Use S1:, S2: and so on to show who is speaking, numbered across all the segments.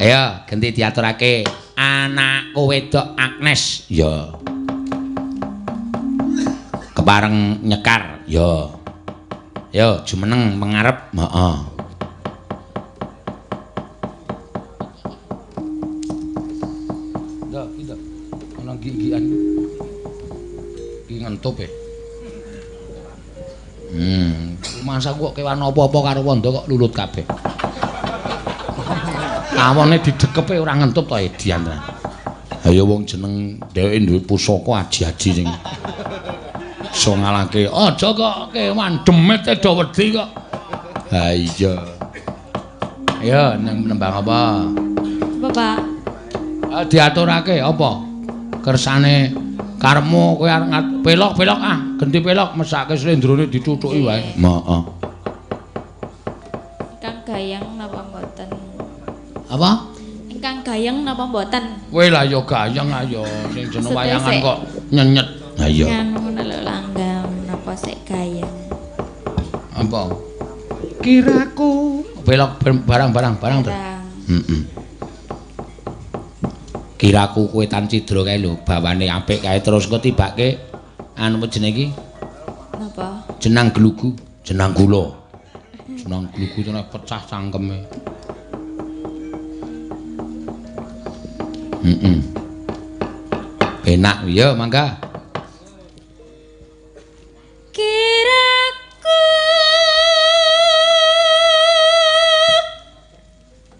S1: Ayo genti diaturake anakku wedok Agnes. Ya. Kepareng nyekar. Ya. Yo jumeneng mengarep. Heeh. Ndak, iki ana gik-gikan. Iki ngentup e. Masa kok kewan apa-apa karo wanda kok lulut kabeh. Awone didekepe ora ngentup to Edian tenan. Ha ya wong jeneng dheweke duwe pusaka aji-aji sing iso ngalahke. Aja kok kewan demit do wedi kok. Ha iya. Ayo nembang apa?
S2: Apa, Pak?
S1: Diaturake apa? Kersane karepmu kowe arep pelok-pelok ah, genti pelok mesake slendrone dicucuki wae. Heeh.
S2: Ingkang gayeng napa mboten?
S1: Apa?
S2: Ingkang gayeng napa mboten?
S1: Kowe lah ya gayeng ayo sing jeneng wayangan kok nyenyet. Ha iya.
S2: Ngono lho langgam napa sik gayeng?
S1: Apa? Kiraku pelok barang-barang barang to. Heeh. Kiraku kowe tan cidra kae lho, bawane apik kae terus engko tibake anu apa jenenge iki?
S2: Napa?
S1: Jenang glugu, jenang gula. Jenang glugu tenan pecah cangkeme. Heeh. Penak ya mangga.
S2: Kiraku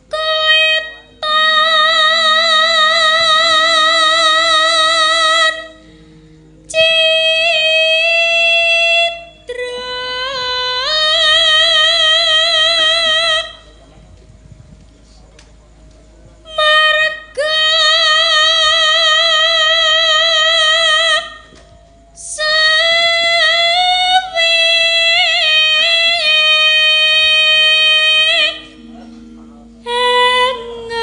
S2: kowe tan cidra marga suwe engon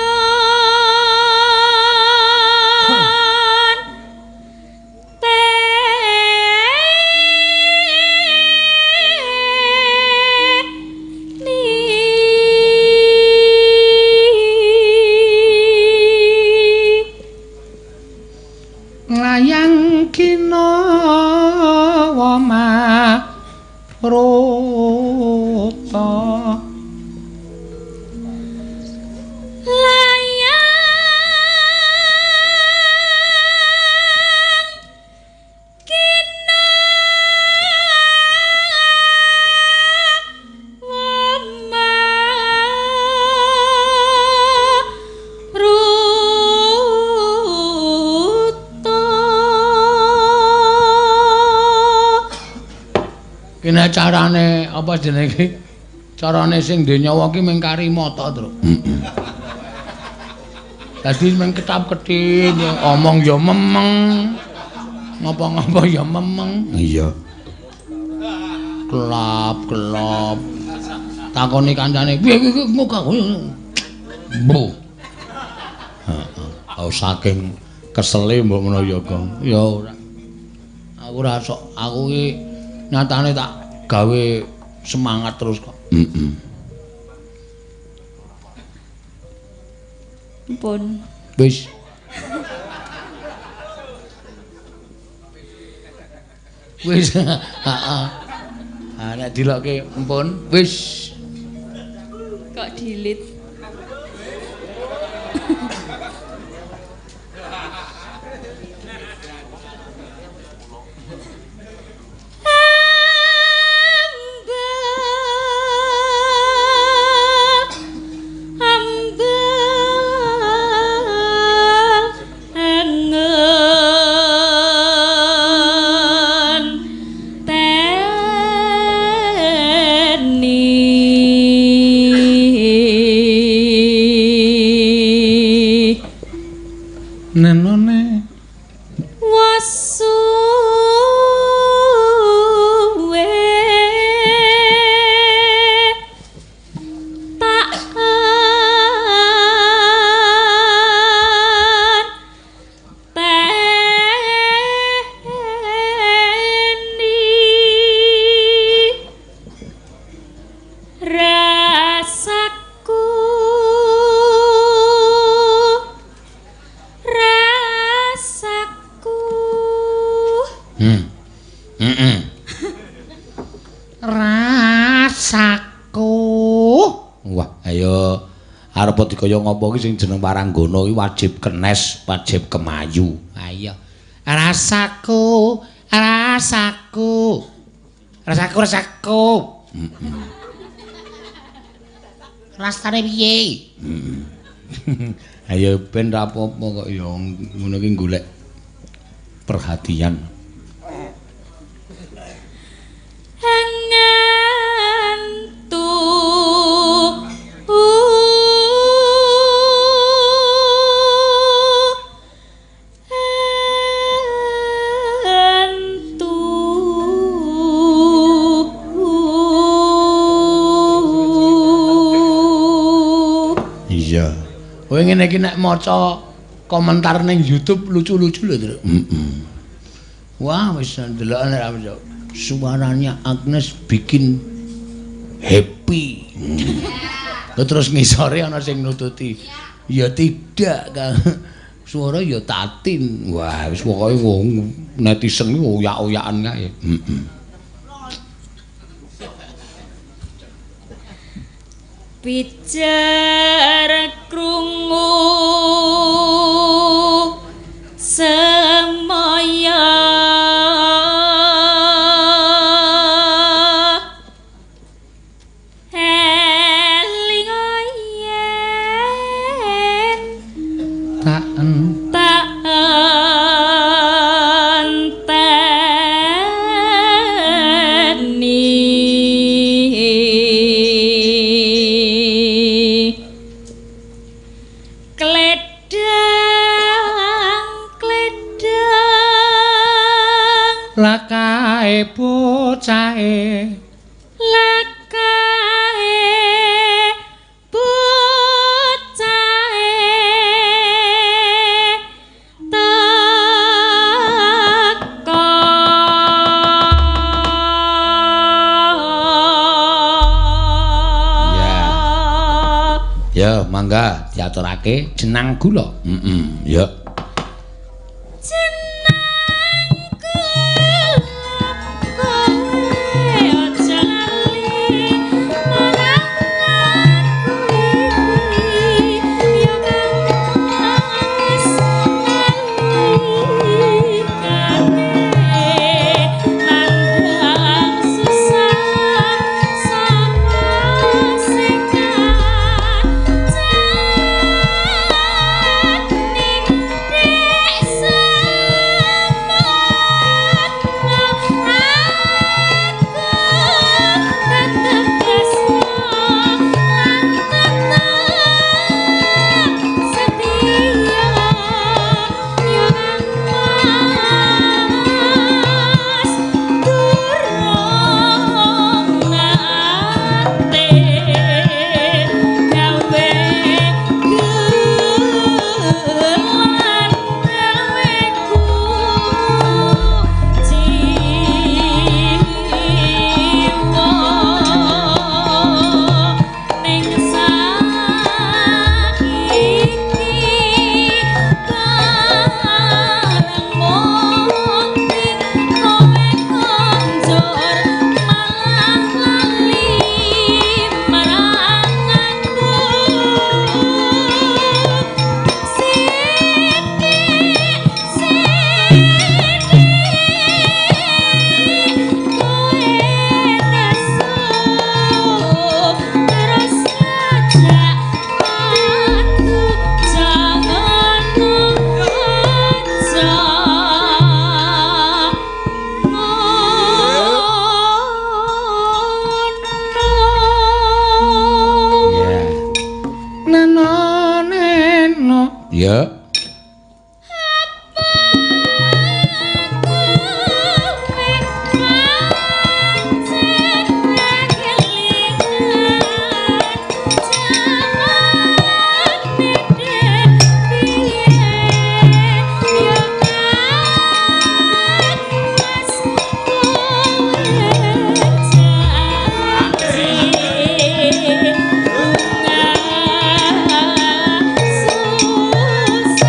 S2: teni.
S1: Nglayang kinawa maruta.
S2: Layang kinawa maruta.
S1: Kene carane apa jenenge iki? Carane sing duwe nyawa ki mung kari mata, Truk. Heeh. Dadi mung ketap-ketip, omong ya memeng. Ngapa-ngapa ya memeng. Iya. Kelap-kelop. Takoni kancane, "Piye iki muka kowe?" Mbuh. Heeh. Oh saking kesele mbok menawa ya, Gong. Ya ora. Aku ora sok, aku ki nyatane tak gawe semangat terus kok. Heeh.
S2: Pun.
S1: Wis. Wis. Heeh. Ah nek dilokke empun, wis.
S2: Kok delete? Ambal angen teni.
S1: Nenone
S2: Wasuwe tak anteni rasaku
S1: Arep dikaya ngapa iki sing jeneng waranggana iki wajib kenes, wajib kemayu. Ha iya. Rasaku, rasaku. Rasaku, rasaku. Heeh. Rasane piye? Heeh. Ayo ben ra apa-apa kok ya ngono iki golek perhatian. Iya. Kowe ngene iki nek maca komentar ning YouTube lucu-lucu lho, Truk. Heeh. Wah, wis ndelok nek suaranya Agnes bikin happy. Lho terus ngisore ana sing nututi. Ya tidak, Kang. Suara ya Tatin. Wah, wis pokoke wong netizen iki oyak-oyakan kae. Heeh.
S2: Bicara krungu semaya eling yen
S1: tak
S2: enteni kledang kledang
S1: lakae bocahe
S2: lakae bocahe teko.
S1: Ya, mangga diaturake jenang gula. Heeh, ya.
S2: Jenang gula kowe aja lali marang aku iki ya kang wis nalikane nandhang susah sapa sing kancani dek semono aku tetep tresno lan tetep setia ya kang Mas durung nate gawe gelan gawe kuciwa ning saiki bareng mukti kowe konjor malah lali marang aku sithik sithik kowe nesu terus ngajak padu jangan aja ngono.
S1: Ya. Neno neno. Ya.
S2: Susah.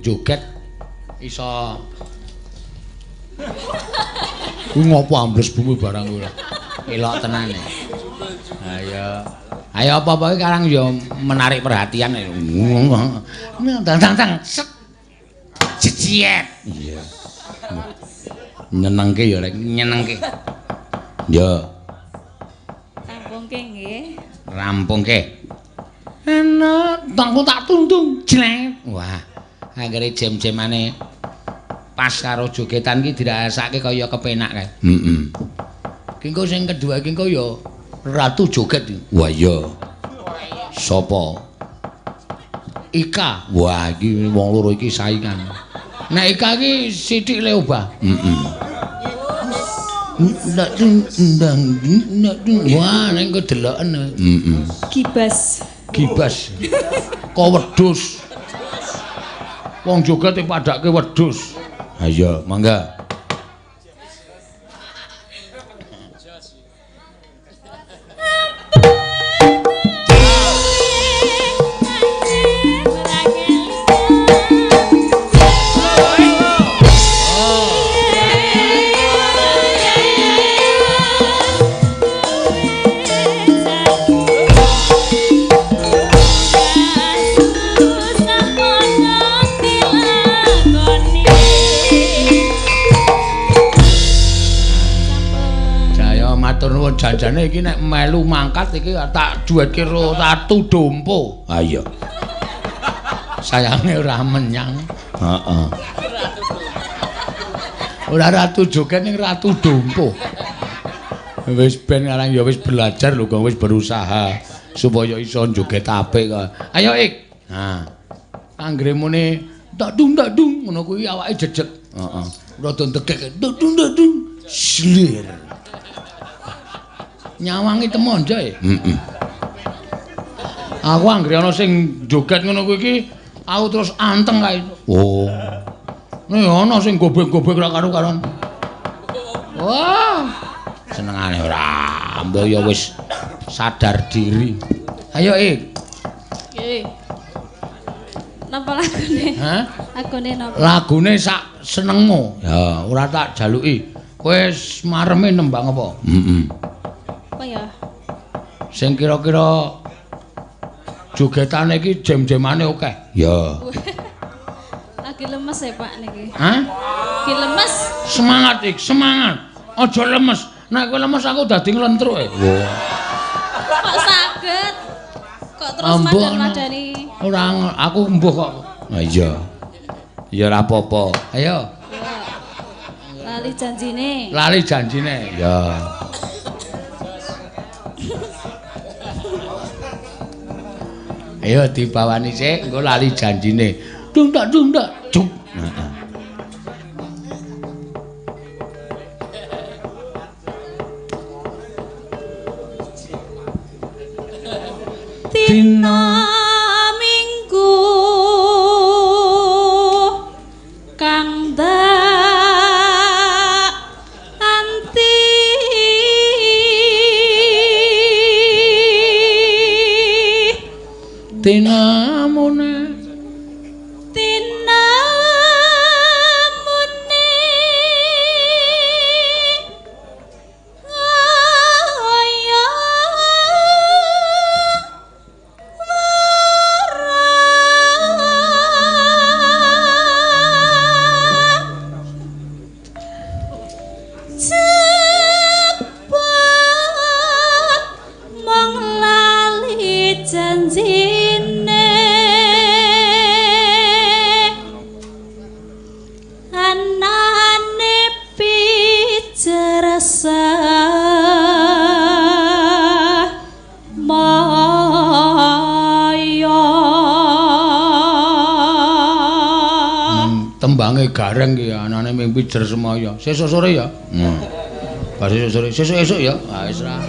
S1: joget iso. Kuwi ngopo ambles bumi barang kuwi. Elok tenan. Ayo. Ayo apa-apa iki karang ya menarik perhatian. Tang tang set. Ciciet. Iya. Nyenengke ya rek, nyenengke. Ya.
S2: Rampungke nggih.
S1: Rampungke. Enak, tangku tak tuntung. Jleng. Wah, anggere jem-jemane pas karo jogetan ki dirasake kaya kepenak kae. Heeh. Ki engko sing kedua ki engko ya ratu joget. Wah iya. Sapa? Ika. Wah, iki wong loro iki saingan. Nek Ika iki sithik le obah. Heeh. Wah, nek engko deloken. Heeh.
S2: Gibas.
S1: Gibas. Kok wedhus. Wong joget padake wedhus. Ha iya, mangga. Janjane iki nek melu mangkat iki tak duetke karo Ratu Dompo. Ha iya. Sayange ora menyang. Heeh. Ora Ratu joget ning Ratu Dompo. Wis ben arang ya wis belajar lho, wis berusaha supaya iso joget apik kok. Ayo Ik. Ha. Anggere muni tak dung ngono kuwi awake jejeg. Heeh. Rada ndegek tak dung tak dung. Slir. Nyawangi temonjo e. Heeh. Aku anggere ana sing joget ngono kuwi iki, aku terus anteng kae. Oh. Nih ana sing gobek-gobek ora karu-karuan. Wah. Senengane ora, mbok ya wis sadar diri. Ayo Ik.
S2: Nggih. Napa lagune?
S1: Hah?
S2: Lagune napa?
S1: Lagune sak senengmu. Ya, ora tak jaluki. Kowe mareme nembang apa? Heeh.
S2: Apa ya?
S1: Sing kira-kira jogetane iki jem-jemane akeh. Ya.
S2: Lagi lemes ya, Pak niki.
S1: Hah?
S2: Lagi lemes.
S1: Semangat Ik, semangat. Aja lemes. Nek kowe lemes aku dadi nglentruk e. Wah.
S2: Kok saged? Kok terus madan-madani?
S1: Ora, aku mbuh kok. Ha iya. Ya ora apa-apa. Ayo.
S2: Lali janjine.
S1: Lali janjine. Ya. Ayo dibawani sik, engko lali janjine. Dung tak cuk. Heeh.
S2: Dina Minggu kang dak anti
S1: tinamune
S2: tinamune kaya cepet mong lali janjine anane pijer maya.
S1: Tembange gareng ki anane mimpi jer semaya. Sesuk sore ya. Bar sesuk sore, sesuk esuk ya. Ah wis ra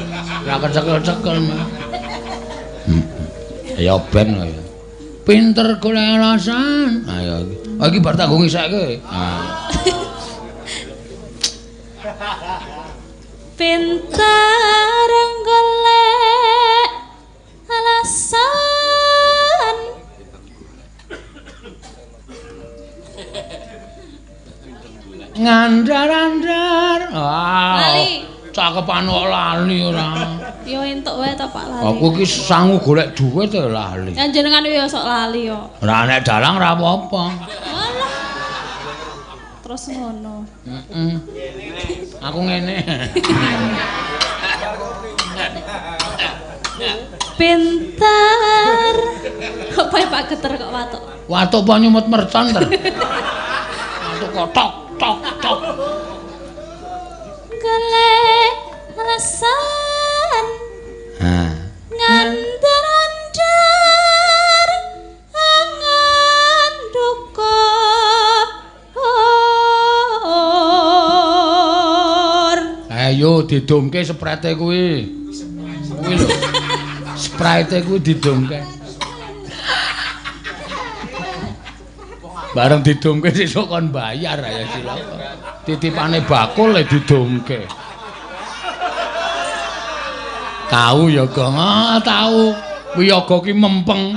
S1: kecekel-cekel. Ya ben ya. Pinter golek alasan. Ayo iki. Oh iki bar tanggung isake. Ah.
S2: Pinter golek alasan.
S1: Ngandar-andar. Ah.
S2: Lali.
S1: Cakepan kok lali ora.
S2: Ya entuk wae to Pak lali.
S1: Aku iki sangu golek dhuwit ya lali.
S2: Ya jenengan ya sok lali yo.
S1: Ora nek dalang ora apa-apa.
S2: Walah. Terus ngono.
S1: Heeh. Aku ngene.
S2: Pinter. Apa ya Pak geter kok watuk?
S1: Watuk apa nyumut mercon ter? Watuk kok tok tok tok.
S2: Golek alasan.
S1: Ha.
S2: Ngandar-andar angan duka.
S1: Ayo didumke sprite kuwi. Kuwi lho. Sprite kuwi didumke. Bareng didumke sesuk kon bayar ya cilaka. Titipane bakul le didumke. Tahu ya, Gong. Ah, tahu. Kuwi yoga ki mempeng.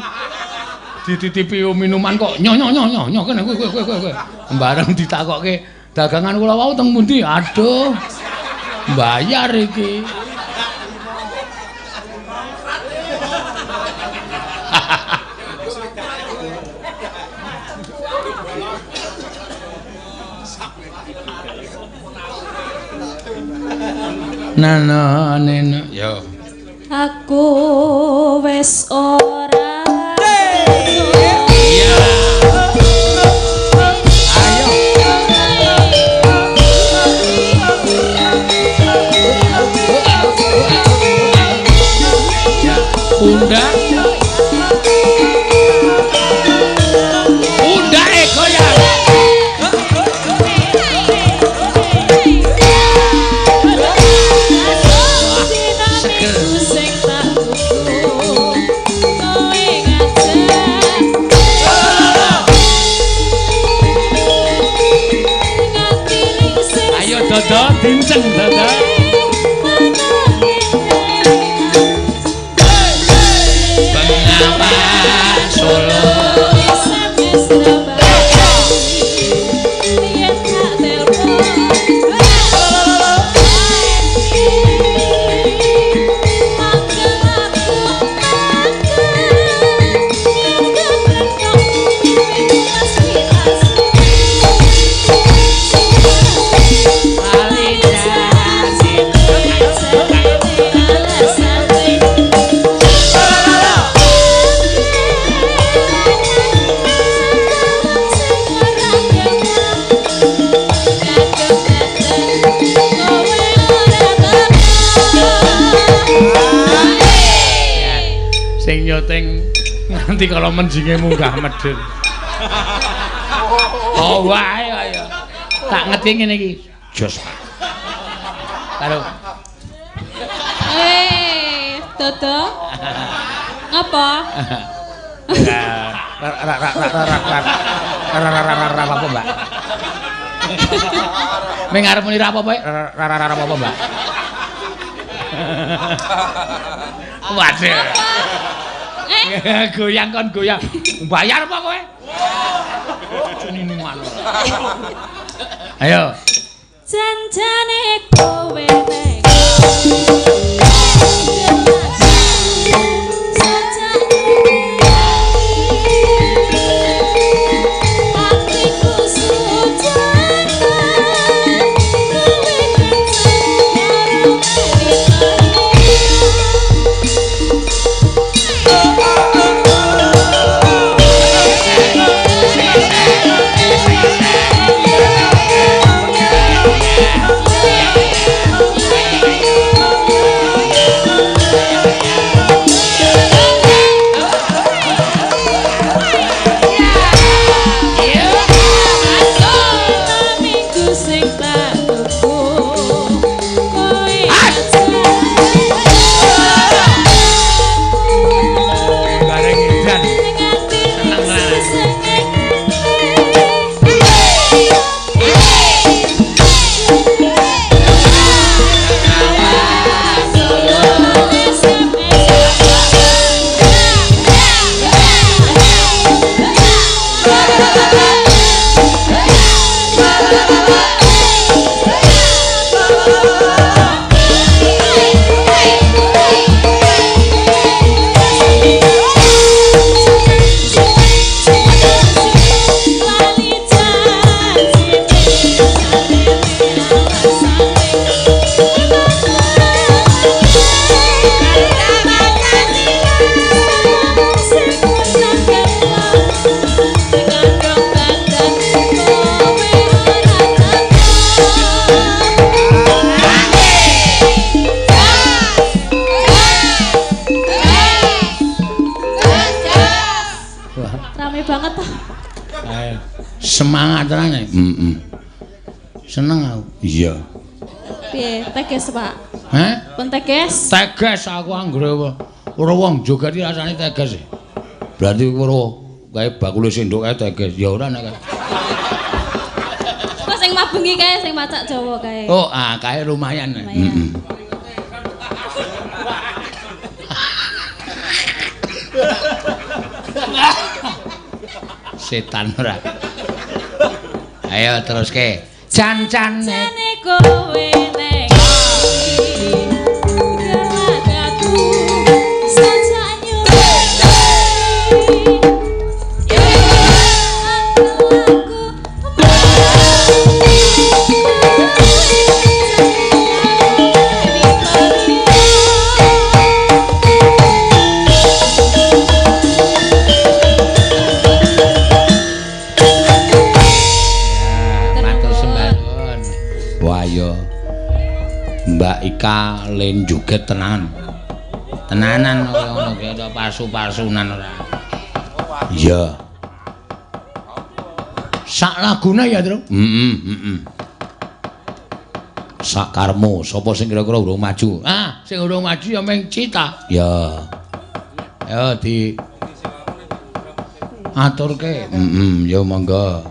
S1: Dititipi minuman kok nyo nyo nyo nyo nyo kene kowe kowe kowe kowe. Bareng ditakokke dagangan kula wau teng pundi? Aduh. Bayar iki. Nana nena yo.
S2: Aku wis ora.
S1: Iya. Ayo. Bunda. Bunda goyang. Ayo dodo dinceng dodo. Bengawan Solo. Sing nyuting nganti kala menjinge munggah medhun. Oh wae ayo. Tak ngerti ngene iki. Jos Pak. Karo.
S2: Dodo. Ngapa?
S1: Ra ra ra ra ra ra ra ra ra apa, Mbak? Ning arep muni ra apa-apa, ra ra ra apa, Mbak? Waduh. Goyang kon goyang. Bayar apa kowe? Cunini ngono. Ayo.
S2: Janjane kowe nek
S1: Yeah. Semangat tenan. Heeh. Seneng aku. Iya.
S2: Piye, teges, Pak?
S1: Heh?
S2: Pun teges?
S1: Teges aku anggere ora wong joget iki rasane teges. Berarti ora kae bakule sendok kae teges. Ya ora nek.
S2: Kok sing mabengi kae sing macak Jawa kae.
S1: Oh, ah kae lumayan. Heeh. Setan ora. Ayo teruske. Jan-jane
S2: kowe ning gelagaku sajak nyuwun.
S1: Mbak Ika len joget tenan. Tenanan kaya ngono ki ora palsu-palsunan ora. Iya. Sak lagune ya, Tru? Heeh, heeh. Sak karmo, sapa sing kira-kira urung maju? Ah, sing urung maju ya mung Cita. Ya. Ayo di aturke. Heeh, ya monggo.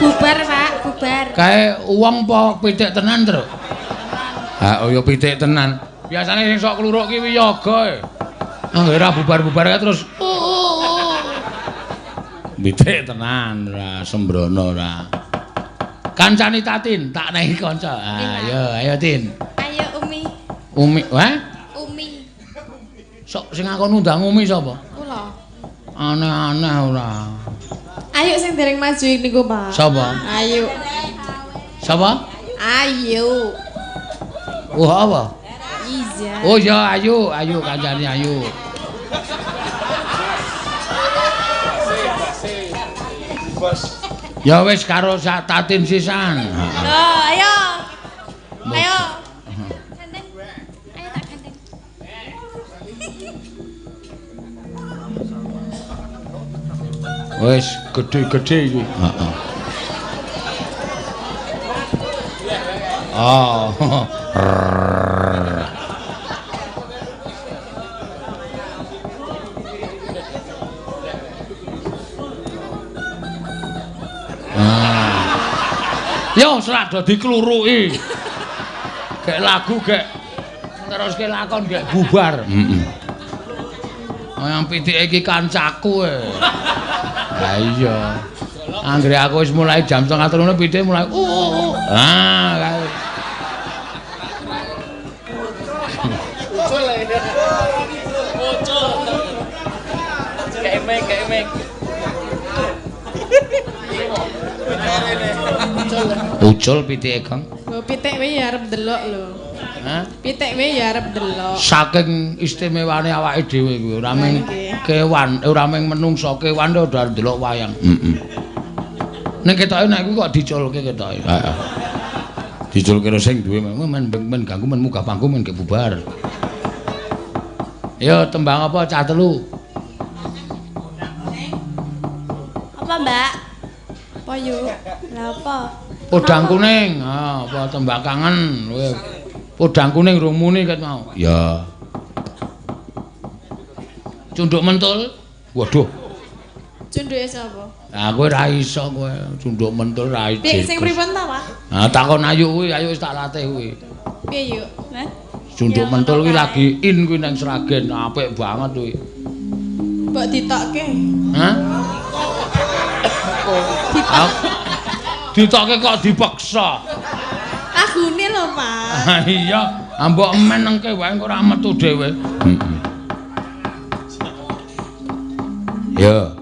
S2: Bubar, Pak, bubar.
S1: Kae wong apa pitik tenan, Tru? Ha, oh ya pitik tenan. Biasane sing sok kluruk ki wiyaga. Anggere ora bubar-bubar kae terus pitik tenan ora sembrono ora. Kancane Tatin, tak nehi kanca. Ayo, ayo Tin.
S3: Ayo Umi.
S1: Umi, wah?
S3: Umi.
S1: Sok sing aku nundang Umi sapa?
S3: Kula.
S1: Aneh-aneh ora.
S3: Ayo sing dereng maju niku, Pak.
S1: Sapa?
S3: Ayo.
S1: Sapa?
S3: Ayo.
S1: Oh, apa?
S3: Iya.
S1: Oh ya, ayo, ayo kancane ayo. Ya wis karo sak Tatin sisan.
S3: Lho, ayo. Ayo. Gandeng. Ayo tak gandeng.
S1: Wis gedhe-gedhe iki. Heeh. Oh. Yo serak do dikluruki. Gek lagu gek teruske lakon gek bubar. Heeh. Yang pitike iki kancaku e. Ha iya. Anggere aku wis mulai jam 2:30 pitike mulai Ah, kae.
S4: Ucul. Ucul. Kemek, kemek.
S1: Ucul pitike, Kang.
S3: Lho pitik wae ya arep ndelok lho.
S1: Hah?
S3: Pitik wae ya arep ndelok.
S1: Saking istimewane awake dhewe kuwi ora mung kewan, ora mung menungsa, kewan udah arep ndelok wayang. Heeh. Ning ketoke nek kuwi kok diculke ketoke. Heeh. Diculke karo sing duwe men ganggu men munggah panggung men gek bubar. Yo tembang apa cah telu?
S3: Apa, Mbak? Apa yuk? Lah apa?
S1: Podang kuning, ha apa tembang kangen kowe. Podang kuning rung muni ket mau. Ya. Cunduk mentul. Waduh.
S3: Cunduke sapa?
S1: Lah kowe ra iso kowe cunduk mentul ra iso.
S3: Piye sing pripun ta, Pak?
S1: Ha takon Ayu kuwi, Ayu wis tak latih kuwi.
S3: Piye yuk? Hah?
S1: Cunduk mentul kuwi lagi in kuwi nang Sragen, apik banget kuwi.
S3: Mbok ditokke.
S1: Hah? Ditokke kok dipaksa.
S3: Lagune lho, Pak.
S1: Iya, mbok menengke wae engko ora metu dhewe. Heeh. Ya.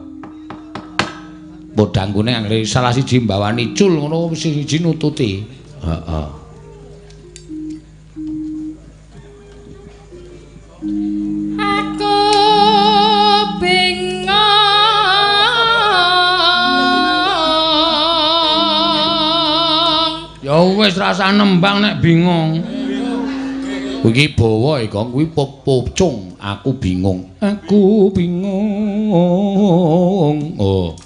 S1: Podang kuning anggere salah siji mbawani cul ngono siji nututi. Heeh.
S2: Aku bingung.
S1: Ya wis rasah nembang nek bingung. Kuwi bawa iki kuwi pocong, aku bingung. Aku bingung. Oh.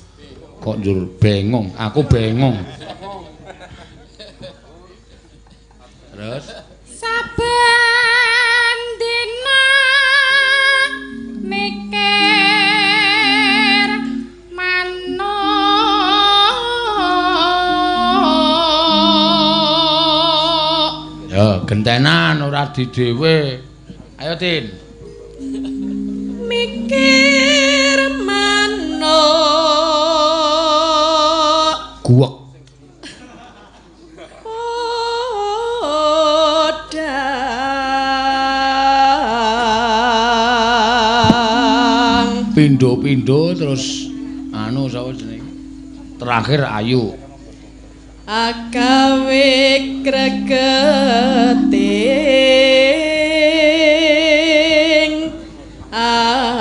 S1: Kok njur bengong, aku bengong. Terus
S2: saben dina mikir manuk.
S1: Ya gentenan ora di dhewe. Ayo Tin.
S3: Mikir manuk.
S1: Guwek.
S3: Podang.
S1: Pindho-pindho terus anu sapa jenenge? Terakhir ayu.
S3: Agawe gregeting ati.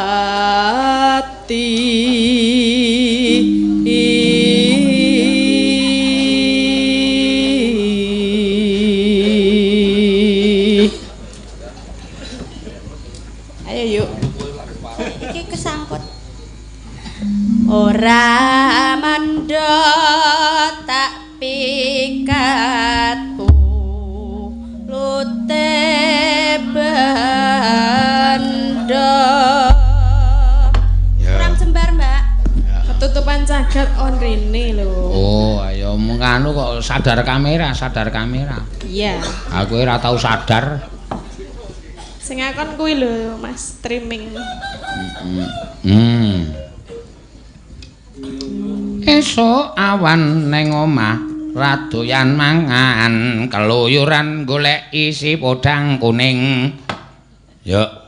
S3: Ayo yuk.
S5: Iki kesangkut. Ora mendho tak pikat pulute bendo.
S1: Ya.
S5: Kurang jembar, Mbak.
S3: Ketutupan cagat on rene lho.
S1: Oh, ayo menganu kok sadar kamera, sadar kamera.
S3: Iya.
S1: Aku ora tau sadar.
S3: Sing akon kuwi lho, Mas, streaming.
S1: Esuk awan neng omah ra doyan mangan, keluyuran golek isi podang kuning. Ya.